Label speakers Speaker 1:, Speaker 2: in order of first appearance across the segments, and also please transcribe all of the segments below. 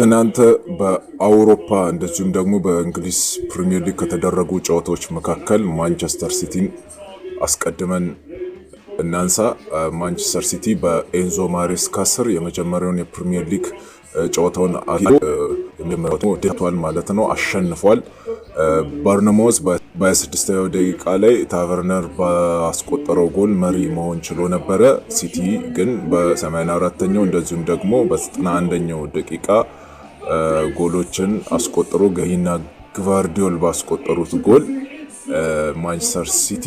Speaker 1: ትናንት በአውሮፓ እንደዚሁም ደግሞ በእንግሊዝ ፕሪሚየር ሊግ ከተደረጉ ጨዋታዎች መካከል ማንቸስተር ሲቲን አስቀድመን እናንሳ። ማንቸስተር ሲቲ በኤንዞ ማሬስካ ስር የመጀመሪያውን የፕሪሚየር ሊግ ጨዋታውን ቷል ማለት ነው፣ አሸንፏል። በርንማውዝ በ26ኛው ደቂቃ ላይ ታቨርነር ባስቆጠረው ጎል መሪ መሆን ችሎ ነበረ። ሲቲ ግን በ84ኛው እንደዚሁም ደግሞ በ91ኛው ደቂቃ ጎሎችን አስቆጥሮ ገሂና ግቫርዲዮል ባስቆጠሩት ጎል ማንቸስተር ሲቲ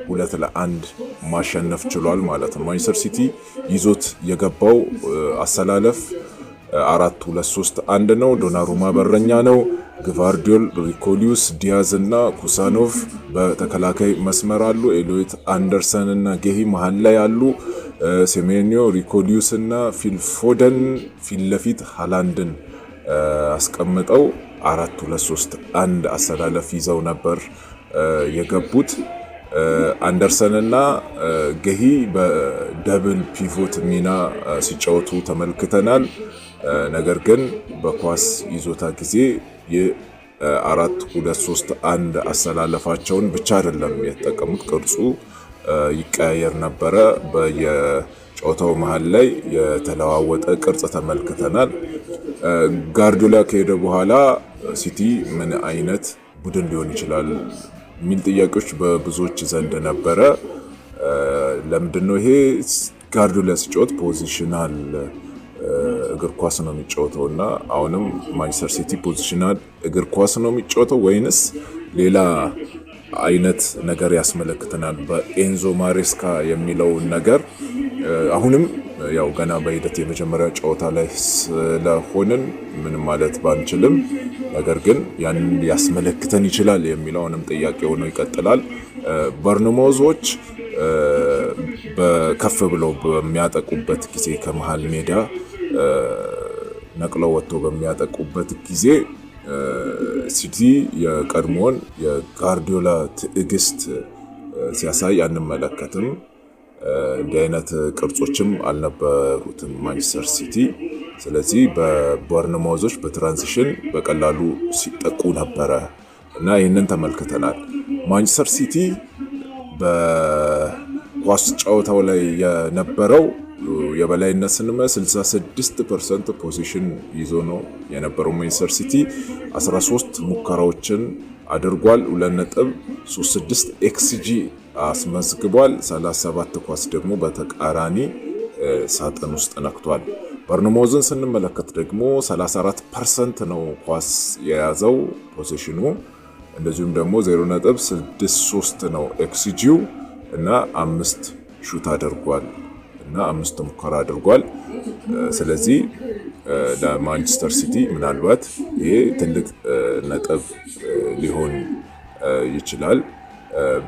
Speaker 1: 2-1 ማሸነፍ ችሏል ማለት ነው። ማንቸስተር ሲቲ ይዞት የገባው አሰላለፍ 4-2-3-1 ነው። ዶናሩማ በረኛ ነው። ግቫርዲዮል፣ ሪኮ ሉዊስ፣ ዲያዝ እና ኩሳኖቭ በተከላካይ መስመር አሉ። ኤሊዮት አንደርሰን እና ጌሂ መሀል ላይ አሉ። ሴሜኒዮ፣ ሪኮ ሉዊስ እና ፊል ፎደን ፊት ለፊት ሃላንድን አስቀምጠው 4-2-3-1 አሰላለፍ ይዘው ነበር የገቡት። አንደርሰን እና ገሂ በ double pivot ሚና ሲጫወቱ ተመልክተናል። ነገር ግን በኳስ ይዞታ ጊዜ የ4-2-3-1 አሰላለፋቸውን ብቻ አይደለም የተጠቀሙት፣ ቅርጹ ይቀያየር ነበረ። በየጨዋታው መሀል ላይ የተለዋወጠ ቅርጽ ተመልክተናል። ጋርዲዮላ ከሄደ በኋላ ሲቲ ምን አይነት ቡድን ሊሆን ይችላል የሚል ጥያቄዎች በብዙዎች ዘንድ ነበረ። ለምንድን ነው ይሄ? ጋርዲዮላ ሲጫወት positional እግር ኳስ ነው የሚጫወተው እና አሁንም ማንቸስተር ሲቲ positional እግር ኳስ ነው የሚጫወተው ወይንስ ሌላ አይነት ነገር ያስመለክተናል በኤንዞ ማሬስካ የሚለውን ነገር አሁንም ያው ገና በሂደት የመጀመሪያ ጨዋታ ላይ ስለሆንን ምንም ማለት ባንችልም፣ ነገር ግን ያንን ሊያስመለክተን ይችላል የሚለውንም ጥያቄ ሆኖ ይቀጥላል። በርንማውዞች በከፍ ብለው በሚያጠቁበት ጊዜ፣ ከመሃል ሜዳ ነቅለው ወጥተው በሚያጠቁበት ጊዜ ሲቲ የቀድሞውን የጋርዲዮላ ትዕግስት ሲያሳይ አንመለከትም። እንዲህ አይነት ቅርጾችም አልነበሩትም ማንቸስተር ሲቲ። ስለዚህ በቦርንማውዞች በ transition በቀላሉ ሲጠቁ ነበረ እና ይህንን ተመልክተናል። ማንቸስተር ሲቲ በኳስ ጨዋታው ላይ የነበረው የበላይነት ስንመ 66% possession ይዞ ነው የነበረው። ማንቸስተር ሲቲ 13 ሙከራዎችን አድርጓል። 2.36 ኤክስጂ አስመዝግቧል። 37 ኳስ ደግሞ በተቃራኒ ሳጥን ውስጥ ነክቷል። በርንማውዝን ስንመለከት ደግሞ 34% ነው ኳስ የያዘው possession ኑ፣ እንደዚሁም ደግሞ 0.63 ነው ኤክስጂው እና አምስት shoot አድርጓል እና አምስት ሙከራ አድርጓል። ስለዚህ ለማንቸስተር ሲቲ ምናልባት ይሄ ትልቅ ነጥብ ሊሆን ይችላል።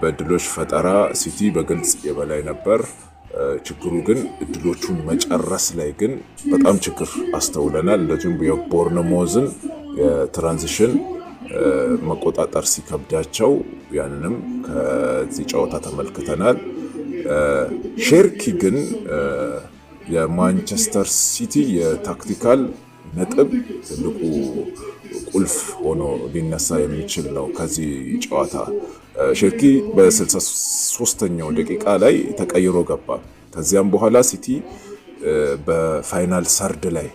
Speaker 1: በእድሎች ፈጠራ ሲቲ በግልጽ የበላይ ነበር። ችግሩ ግን እድሎቹን መጨረስ ላይ ግን በጣም ችግር አስተውለናል። እንደዚሁም የቦርንሞዝን የ transition መቆጣጠር ሲከብዳቸው ያንንም ከዚህ ጨዋታ ተመልክተናል። ሼርኪ ግን የማንቸስተር ሲቲ የ tactical ነጥብ ትልቁ ቁልፍ ሆኖ ሊነሳ የሚችል ነው። ከዚህ ጨዋታ ሼርኪ በ63ኛው ደቂቃ ላይ ተቀይሮ ገባ። ከዚያም በኋላ ሲቲ በ final third ላይ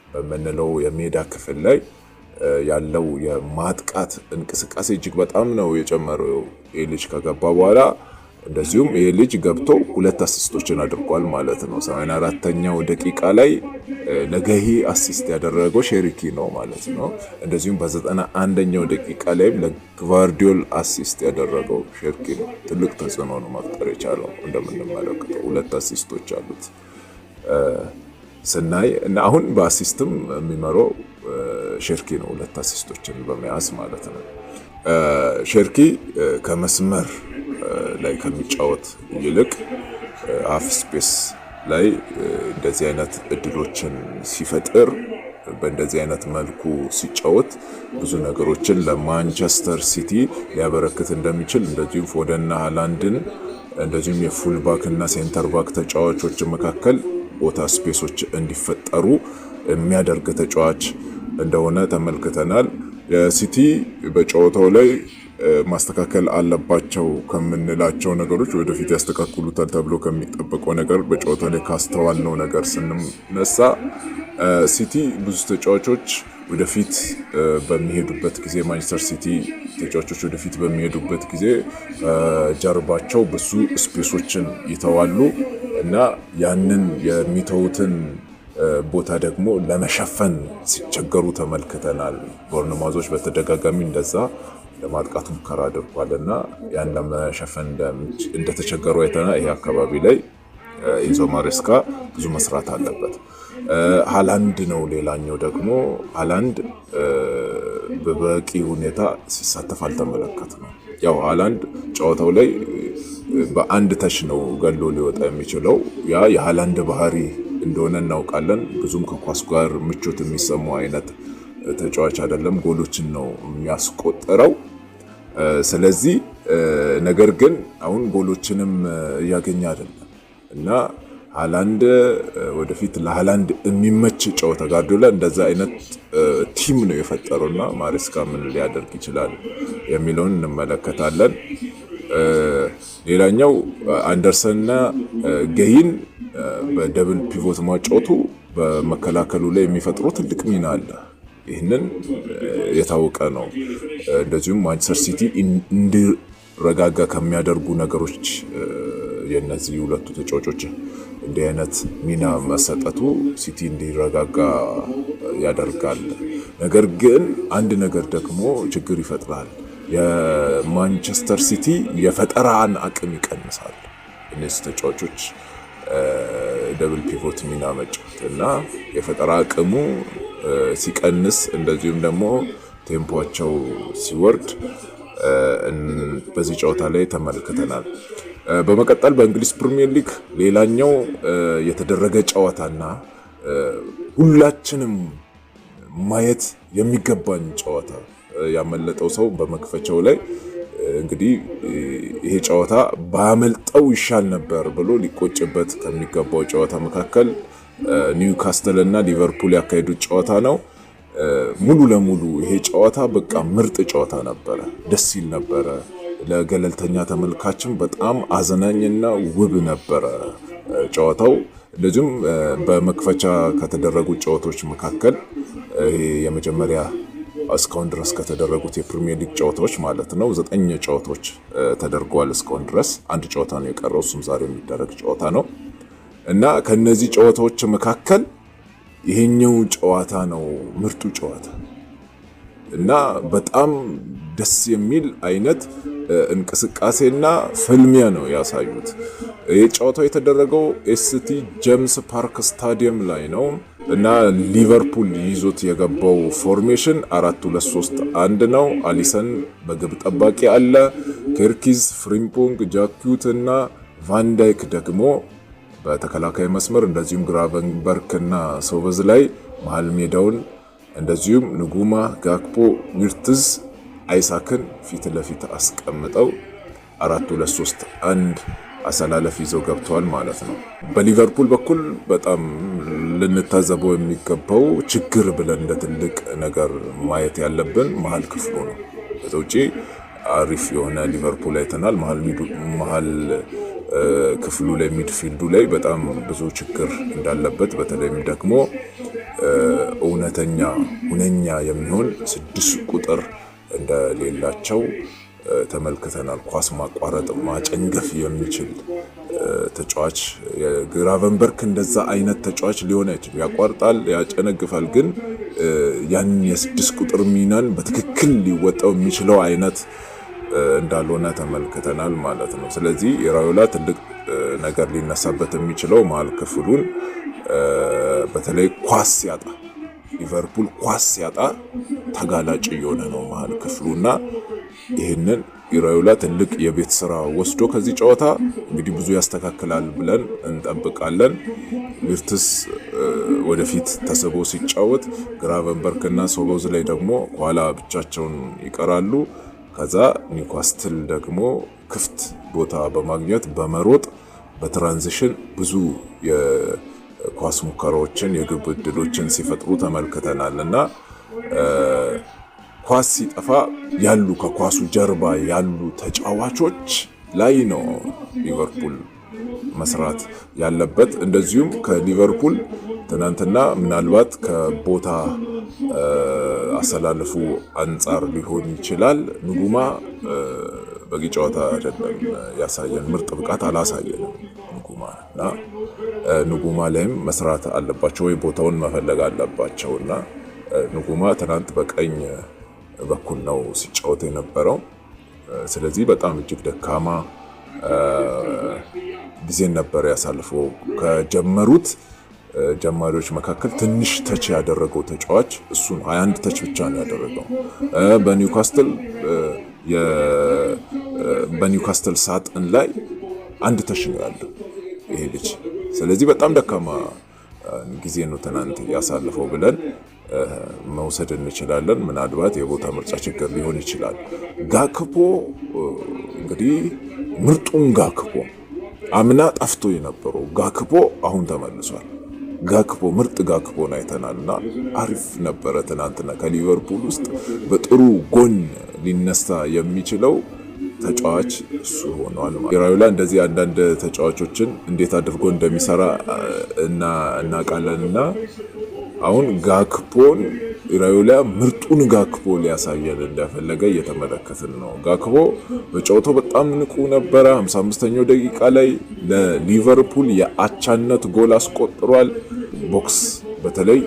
Speaker 1: በምንለው የሜዳ ክፍል ላይ ያለው የማጥቃት እንቅስቃሴ እጅግ በጣም ነው የጨመረው ይህ ልጅ ከገባ በኋላ። እንደዚሁም ይህ ልጅ ገብቶ ሁለት assist ኦችን አድርጓል ማለት ነው። 84ኛው ደቂቃ ላይ ለገሂ assist ያደረገው ሼርኪ ነው ማለት ነው። እንደዚሁም በ91ኛው ደቂቃ ላይም ለግቫርዲዮል assist ያደረገው ሼርኪ ነው። ትልቅ ተጽዕኖ ነው መፍጠር የቻለው። እንደምንመለከተው ሁለት assist ኦች አሉት ስናይ እና አሁን በ assist ም የሚመራው ሼርኪ ነው፣ ሁለት assist ኦችን በመያዝ ማለት ነው። ሼርኪ ከመስመር ላይ ከሚጫወት ይልቅ half space ላይ እንደዚህ አይነት እድሎችን ሲፈጥር፣ በእንደዚህ አይነት መልኩ ሲጫወት ብዙ ነገሮችን ለማንቸስተር ሲቲ ሊያበረክት እንደሚችል፣ እንደዚሁም ፎደንና ሃላንድን እንደዚሁም የ full back እና center back ተጫዋቾች መካከል ቦታ space ኦች እንዲፈጠሩ የሚያደርግ ተጫዋች እንደሆነ ተመልክተናል። የሲቲ በጨዋታው ላይ ማስተካከል አለባቸው ከምንላቸው ነገሮች፣ ወደፊት ያስተካክሉታል ተብሎ ከሚጠበቀው ነገር፣ በጨዋታ ላይ ካስተዋልነው ነገር ስንነሳ ሲቲ ብዙ ተጫዋቾች ወደፊት በሚሄዱበት ጊዜ፣ ማንቸስተር ሲቲ ተጫዋቾች ወደፊት በሚሄዱበት ጊዜ ጀርባቸው ብዙ space ኦችን ይተዋሉ እና ያንን የሚተዉትን ቦታ ደግሞ ለመሸፈን ሲቸገሩ ተመልክተናል። ቦርንማዞች በተደጋጋሚ እንደዛ ለማጥቃት ሙከራ አድርጓል እና ያን ለመሸፈን እንደተቸገሩ አይተናል። ይሄ አካባቢ ላይ ኢንዞ ማሬስካ ብዙ መስራት አለበት። ሃላንድ ነው ሌላኛው ደግሞ። ሃላንድ በበቂ ሁኔታ ሲሳተፍ አልተመለከትነው። ያው ሃላንድ ጨዋታው ላይ በአንድ touch ነው ገሎ ሊወጣ የሚችለው። ያ የሃላንድ ባህሪ እንደሆነ እናውቃለን። ብዙም ከኳስ ጋር ምቾት የሚሰማው አይነት ተጫዋች አይደለም። ጎሎችን ነው የሚያስቆጥረው። ስለዚህ ነገር ግን አሁን ጎሎችንም እያገኘ አይደለም እና ሃላንድ ወደፊት ለሃላንድ የሚመች ጨዋታ ጋርዲዮላ እንደዛ አይነት team ነው የፈጠረውና ማሬስካ ምን ሊያደርግ ይችላል የሚለውን እንመለከታለን። ሌላኛው አንደርሰንና ገይን በ double pivot ማጫወቱ በመከላከሉ ላይ የሚፈጥሩ ትልቅ ሚና አለ። ይህንን የታወቀ ነው። እንደዚሁም ማንቸስተር ሲቲ እንዲረጋጋ ከሚያደርጉ ነገሮች የነዚህ ሁለቱ ተጫዋቾች እንዲህ አይነት ሚና መሰጠቱ ሲቲ እንዲረጋጋ ያደርጋል። ነገር ግን አንድ ነገር ደግሞ ችግር ይፈጥራል። የማንቸስተር ሲቲ የፈጠራን አቅም ይቀንሳል። እነዚህ ተጫዋቾች double pivot ሚና መጫወት እና የፈጠራ አቅሙ ሲቀንስ እንደዚሁም ደግሞ tempo ኣቸው ሲወርድ በዚህ ጨዋታ ላይ ተመልክተናል። በመቀጠል በእንግሊዝ ፕሪሚየር ሊግ ሌላኛው የተደረገ ጨዋታና ሁላችንም ማየት የሚገባን ጨዋታ፣ ያመለጠው ሰው በመክፈቻው ላይ እንግዲህ ይሄ ጨዋታ ባያመልጠው ይሻል ነበር ብሎ ሊቆጭበት ከሚገባው ጨዋታ መካከል ኒውካስትል እና ሊቨርፑል ያካሄዱት ጨዋታ ነው። ሙሉ ለሙሉ ይሄ ጨዋታ በቃ ምርጥ ጨዋታ ነበረ፣ ደስ ይል ነበረ። ለገለልተኛ ተመልካችም በጣም አዝናኝና ውብ ነበረ ጨዋታው። እንደዚሁም በመክፈቻ ከተደረጉ ጨዋታዎች መካከል ይሄ የመጀመሪያ እስካሁን ድረስ ከተደረጉት የፕሪሚየር ሊግ ጨዋታዎች ማለት ነው። ዘጠኝ ጨዋታዎች ተደርገዋል እስካሁን ድረስ። አንድ ጨዋታ ነው የቀረው፣ እሱም ዛሬ የሚደረግ ጨዋታ ነው እና ከነዚህ ጨዋታዎች መካከል ይሄኛው ጨዋታ ነው ምርጡ ጨዋታ እና በጣም ደስ የሚል አይነት እንቅስቃሴና ፍልሚያ ነው ያሳዩት። ይህ ጨዋታው የተደረገው ኤስቲ ጀምስ ፓርክ ስታዲየም ላይ ነው እና ሊቨርፑል ይዞት የገባው formation 4-2-3-1 ነው። አሊሰን በግብ ጠባቂ አለ። ኬርኪዝ፣ ፍሪምፖንግ፣ ጃኪዩት እና ቫንዳይክ ደግሞ በተከላካይ መስመር፣ እንደዚሁም ግራቨንበርክ እና ሶበዝላይ መሀል ሜዳውን፣ እንደዚሁም ንጉማ፣ ጋክፖ፣ ዊርትዝ፣ አይሳክን ፊት ለፊት አስቀምጠው 4-2-3-1 አሰላለፍ ይዘው ገብተዋል ማለት ነው። በሊቨርፑል በኩል በጣም ልንታዘበው የሚገባው ችግር ብለን እንደ ትልቅ ነገር ማየት ያለብን መሀል ክፍሉ ነው። ከዛ ውጪ አሪፍ የሆነ ሊቨርፑል አይተናል። መሀል ክፍሉ ላይ፣ midfield ኡ ላይ በጣም ብዙ ችግር እንዳለበት፣ በተለይም ደግሞ እውነተኛ ሁነኛ የሚሆን 6 ቁጥር እንደሌላቸው ተመልክተናል። ኳስ ማቋረጥ፣ ማጨንገፍ የሚችል ተጫዋች ግራቨንበርክ እንደዛ አይነት ተጫዋች ሊሆን አይችልም። ያቋርጣል፣ ያጨነግፋል፣ ግን ያንን የ6 ቁጥር ሚናን በትክክል ሊወጣው የሚችለው አይነት እንዳልሆነ ተመልክተናል ማለት ነው። ስለዚህ ኢራዮላ ትልቅ ነገር ሊነሳበት የሚችለው መሀል ክፍሉን፣ በተለይ ኳስ ሲያጣ፣ ሊቨርፑል ኳስ ሲያጣ ተጋላጭ እየሆነ ነው መሀል ክፍሉ እና ይህንን ኢራዮላ ትልቅ የቤት ስራ ወስዶ ከዚህ ጨዋታ እንግዲህ ብዙ ያስተካክላል ብለን እንጠብቃለን። ቪርትስ ወደፊት ተስቦ ሲጫወት ግራቨንበርክ እና ሶቦዝላይ ደግሞ ኋላ ብቻቸውን ይቀራሉ። ከዛ ኒውካስትል ደግሞ ክፍት ቦታ በማግኘት፣ በመሮጥ፣ በ transition ብዙ ኳስ ሙከራዎችን የግብ ዕድሎችን ሲፈጥሩ ተመልክተናል እና ኳስ ሲጠፋ ያሉ ከኳሱ ጀርባ ያሉ ተጫዋቾች ላይ ነው ሊቨርፑል መስራት ያለበት። እንደዚሁም ከሊቨርፑል ትናንትና ምናልባት ከቦታ አሰላለፉ አንጻር ሊሆን ይችላል ንጉማ በቂ ጨዋታ አይደለም ያሳየን፣ ምርጥ ብቃት አላሳየንም ንጉማ እና ንጉማ ላይም መስራት አለባቸው ወይ ቦታውን መፈለግ አለባቸው እና ንጉማ ትናንት በቀኝ በኩል ነው ሲጫወት የነበረው። ስለዚህ በጣም እጅግ ደካማ ጊዜን ነበር ያሳልፈው። ከጀመሩት ጀማሪዎች መካከል ትንሽ touch ያደረገው ተጫዋች እሱ ነው። 21 touch ብቻ ነው ያደረገው። በኒውካስትል ሳጥን ላይ አንድ touch ነው ያለው ይሄ ልጅ። ስለዚህ በጣም ደካማ ጊዜ ነው ትናንት ያሳልፈው ብለን መውሰድ እንችላለን። ምናልባት የቦታ ምርጫ ችግር ሊሆን ይችላል። ጋክፖ እንግዲህ ምርጡን ጋክፖ አምና ጠፍቶ የነበረው ጋክፖ አሁን ተመልሷል። ጋክፖ ምርጥ ጋክፖን አይተናልና አሪፍ ነበረ ትናንትና። ከሊቨርፑል ውስጥ በጥሩ ጎን ሊነሳ የሚችለው ተጫዋች እሱ ሆኗል። ኢራዮላ እንደዚህ አንዳንድ ተጫዋቾችን እንዴት አድርጎ እንደሚሰራ እናውቃለን እና አሁን ጋክፖን ኢራዮላ ምርጡን ጋክፖ ሊያሳየን እንደፈለገ እየተመለከትን ነው። ጋክፖ በጨዋታው በጣም ንቁ ነበረ። 55ኛው ደቂቃ ላይ ለሊቨርፑል የአቻነት ጎል አስቆጥሯል። box በተለይ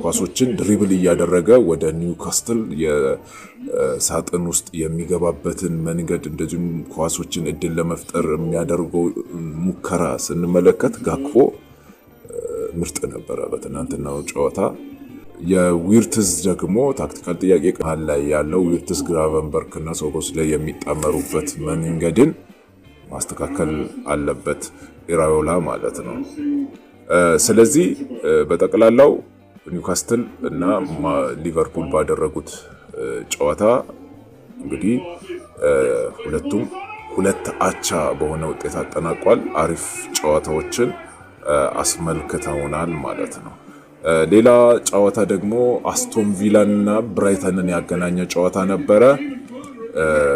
Speaker 1: ኳሶችን dribble እያደረገ ወደ ኒውካስትል የሳጥን ውስጥ የሚገባበትን መንገድ እንደዚሁም ኳሶችን እድል ለመፍጠር የሚያደርገው ሙከራ ስንመለከት ጋክፖ ምርጥ ነበረ በትናንትናው ጨዋታ። የዊርትዝ ደግሞ tactical ጥያቄ መሀል ላይ ያለው ዊርትዝ፣ ግራቨንበርክ እና ሶቦስላይ የሚጣመሩበት መንገድን ማስተካከል አለበት ኢራዮላ ማለት ነው። ስለዚህ በጠቅላላው ኒውካስትል እና ሊቨርፑል ባደረጉት ጨዋታ እንግዲህ ሁለቱም ሁለት አቻ በሆነ ውጤት አጠናቋል። አሪፍ ጨዋታዎችን አስመልክተውናል ማለት ነው። ሌላ ጨዋታ ደግሞ አስቶን ቪላን እና ብራይተንን ያገናኘ ጨዋታ ነበረ።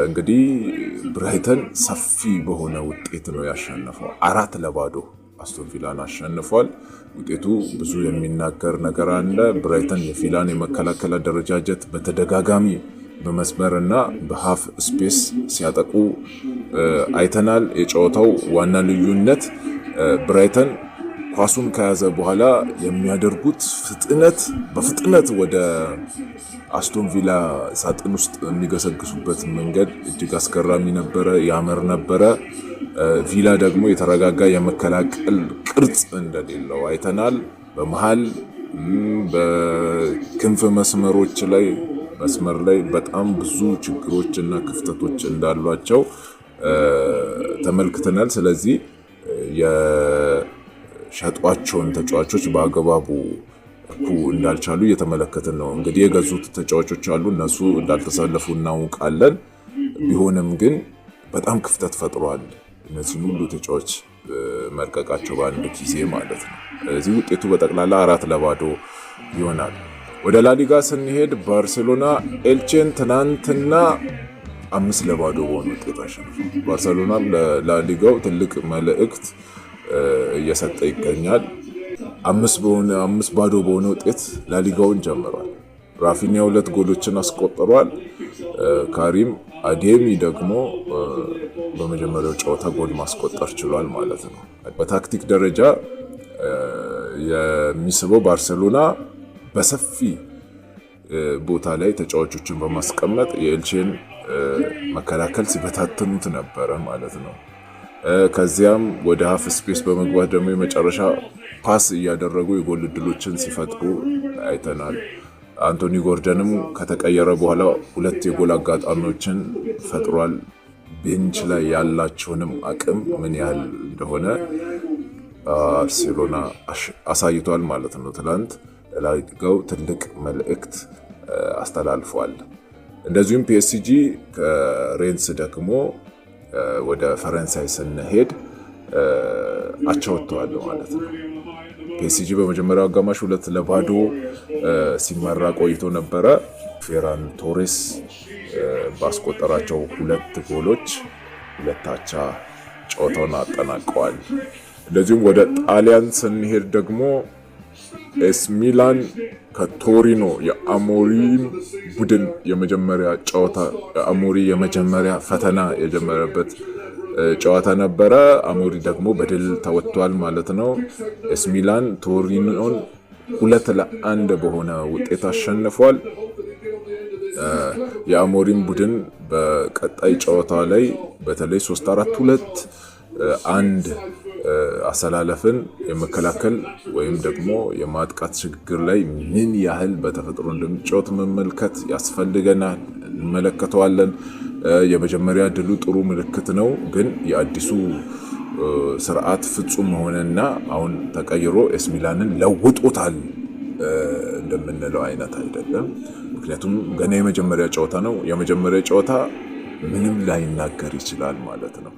Speaker 1: እንግዲህ ብራይተን ሰፊ በሆነ ውጤት ነው ያሸነፈው። 4-0 አስቶን ቪላን አሸንፏል። ውጤቱ ብዙ የሚናገር ነገር አለ። ብራይተን የቪላን የመከላከል አደረጃጀት በተደጋጋሚ በመስመር እና በ half space ሲያጠቁ አይተናል። የጨዋታው ዋና ልዩነት ብራይተን ኳሱን ከያዘ በኋላ የሚያደርጉት ፍጥነት፣ በፍጥነት ወደ አስቶን ቪላ ሳጥን ውስጥ የሚገሰግሱበት መንገድ እጅግ አስገራሚ ነበረ፣ ያምር ነበረ። ቪላ ደግሞ የተረጋጋ የመከላከል ቅርጽ እንደሌለው አይተናል። በመሃል በክንፍ መስመሮች ላይ መስመር ላይ በጣም ብዙ ችግሮች እና ክፍተቶች እንዳሏቸው ተመልክተናል። ስለዚህ የሸጧቸውን ተጫዋቾች በአግባቡ እንዳልቻሉ እየተመለከትን ነው። እንግዲህ የገዙት ተጫዋቾች አሉ፣ እነሱ እንዳልተሰለፉ እናውቃለን። ቢሆንም ግን በጣም ክፍተት ፈጥሯል። እነዚህን ሁሉ ተጫዋች መልቀቃቸው በአንድ ጊዜ ማለት ነው። ስለዚህ ውጤቱ በጠቅላላ 4-0 ይሆናል። ወደ ላሊጋ ስንሄድ ባርሴሎና ኤልቼን ትናንትና 5-0 በሆነ ውጤት አሸንፏል። ባርሴሎና ለላሊጋው ትልቅ መልእክት እየሰጠ ይገኛል። 5-0 በሆነ ውጤት ላሊጋውን ጀምሯል። ራፊኒያ ሁለት ጎሎችን አስቆጥሯል። ካሪም አዴሚ ደግሞ በመጀመሪያው ጨዋታ ጎል ማስቆጠር ችሏል ማለት ነው። በታክቲክ ደረጃ የሚስበው ባርሴሎና በሰፊ ቦታ ላይ ተጫዋቾችን በማስቀመጥ የኤልቼን መከላከል ሲበታተኑት ነበረ ማለት ነው። ከዚያም ወደ half space በመግባት ደግሞ የመጨረሻ pass እያደረጉ የጎል እድሎችን ሲፈጥሩ አይተናል። አንቶኒ ጎርደንም ከተቀየረ በኋላ ሁለት የጎል አጋጣሚዎችን ፈጥሯል። bench ላይ ያላቸውንም አቅም ምን ያህል እንደሆነ ባርሴሎና አሳይቷል ማለት ነው። ትላንት ለላሊጋው ትልቅ መልእክት አስተላልፏል። እንደዚሁም ፒኤስጂ ከሬንስ ደግሞ ወደ ፈረንሳይ ስንሄድ አቻ ወጥተዋል ማለት ነው። ፒኤስጂ በመጀመሪያው አጋማሽ 2-0 ሲመራ ቆይቶ ነበረ። ፌራን ቶሬስ ባስቆጠራቸው ሁለት ጎሎች 2 አቻ ጨዋታውን አጠናቀዋል። እንደዚሁም ወደ ጣሊያን ስንሄድ ደግሞ ኤሲ ሚላን ከቶሪኖ የአሞሪም ቡድን የመጀመሪያ ጨዋታ፣ የአሞሪ የመጀመሪያ ፈተና የጀመረበት ጨዋታ ነበረ። አሞሪ ደግሞ በድል ተወጥቷል ማለት ነው። ኤሲ ሚላን ቶሪኖን 2-1 በሆነ ውጤት አሸንፏል። የአሞሪም ቡድን በቀጣይ ጨዋታ ላይ በተለይ 3-4-2-1 አሰላለፍን የመከላከል ወይም ደግሞ የማጥቃት ሽግግር ላይ ምን ያህል በተፈጥሮ እንደሚጫወት መመልከት ያስፈልገናል። እንመለከተዋለን። የመጀመሪያ ድሉ ጥሩ ምልክት ነው፣ ግን የአዲሱ ስርዓት ፍጹም መሆንና አሁን ተቀይሮ ኤሲ ሚላንን ለውጦታል እንደምንለው አይነት አይደለም። ምክንያቱም ገና የመጀመሪያ ጨዋታ ነው። የመጀመሪያ ጨዋታ ምንም ላይናገር ይችላል ማለት ነው።